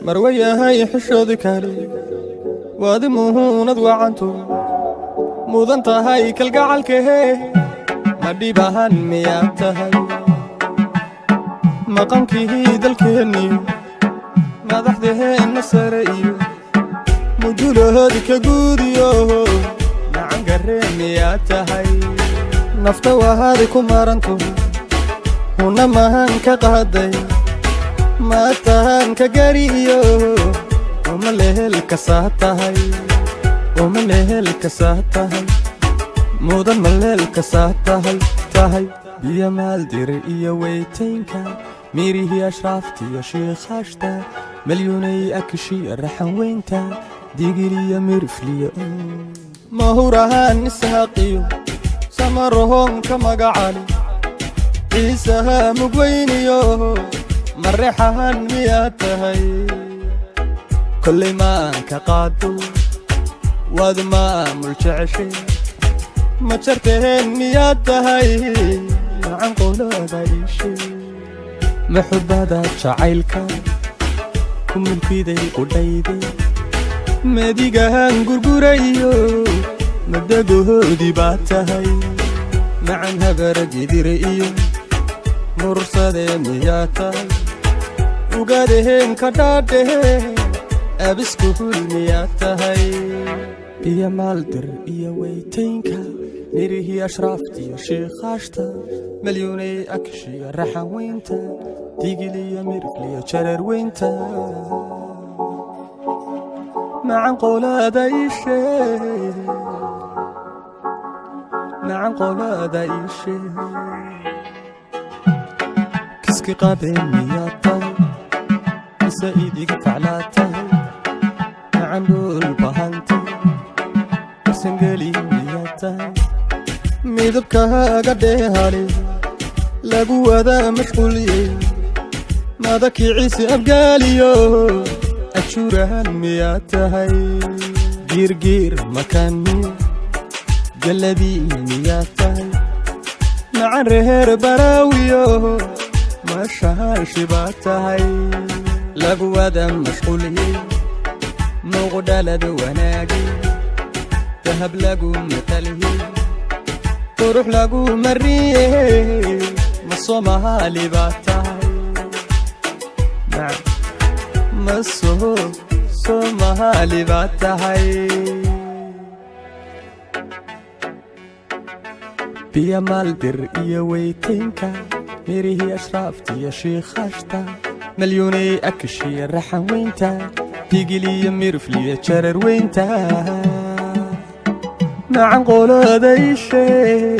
Marwayahay xishoodi kale, waadi muhuunad wacantu mudan tahay kalgacalkahe. Ma dhibahan miyaad tahay? Maqankihii dalkeenniyo madaxdaheenna sare iyo mujulahoodi ka guudiyo, macangaree miyaad tahay? Nafta wahaadi ku maranto, huna mahan ka qaaday, maatahan ka gariyo, uma lehel kasaa tahay, uma lehel kasaa tahay, mudan maleel kasaa tahay tahay. Biyo maaldiri iyo weytaynka, mirihii ashraaftiyo shiikhaashta, malyuunay akishiyo raxan weynta, digiliyo mirifliyo, mahurahaan ishaaqiyo samarohoonka magacali, ciisaha mugweyniyo mareexahan miyaad tahay? Kollay maanka qaado, waad maamul jeceshay. Ma jartaheen miyaad tahay? Macan qolada iishe, maxubada jacaylka ku mulkiday qudhayde, madigahan gurgurayo, madagohoodii baad tahay? Macan habara gidire iyo mursadee miyaad tahay? Ugaadaheen ka dhaadhehe, abiskuhul miyaad tahay? Biyo maaldir iyo weytaynka, mirihii ashraaftiyo shiikhaashta, malyuunay akshiyo raxan weynta, digiliyo mirifliyo jareer weynta, macan qolada iishee, macan qolada iishee. Kiski qabeen miyaad tahay, mise idiga faclaad tahay? Macan dhul bahantay, sangeli miyaad tahay? Midabkaaga dheehale lagu wadaa mashquuliyey, madakiciisi abgaaliyo ajuurahan miyaad tahay? Giirgiir makaaniyo galabii miyaad tahay? Macan reheer baraawiyo mashaashi baad tahay, lagu wada mashquuliyey, muuqdhalad wanaagay, dahab lagu mataliyey, qurux lagu mariyey, ma Soomaali baad tahay? Ma Soomaali baad tahay? Biyo maaldir iyo weytaynka, mirihii ashraaftiyo shiikhaashta, malyuunay akishiyo raxan weynta, digiliyo mirifliyo jarar weynta, macan qolada ishee.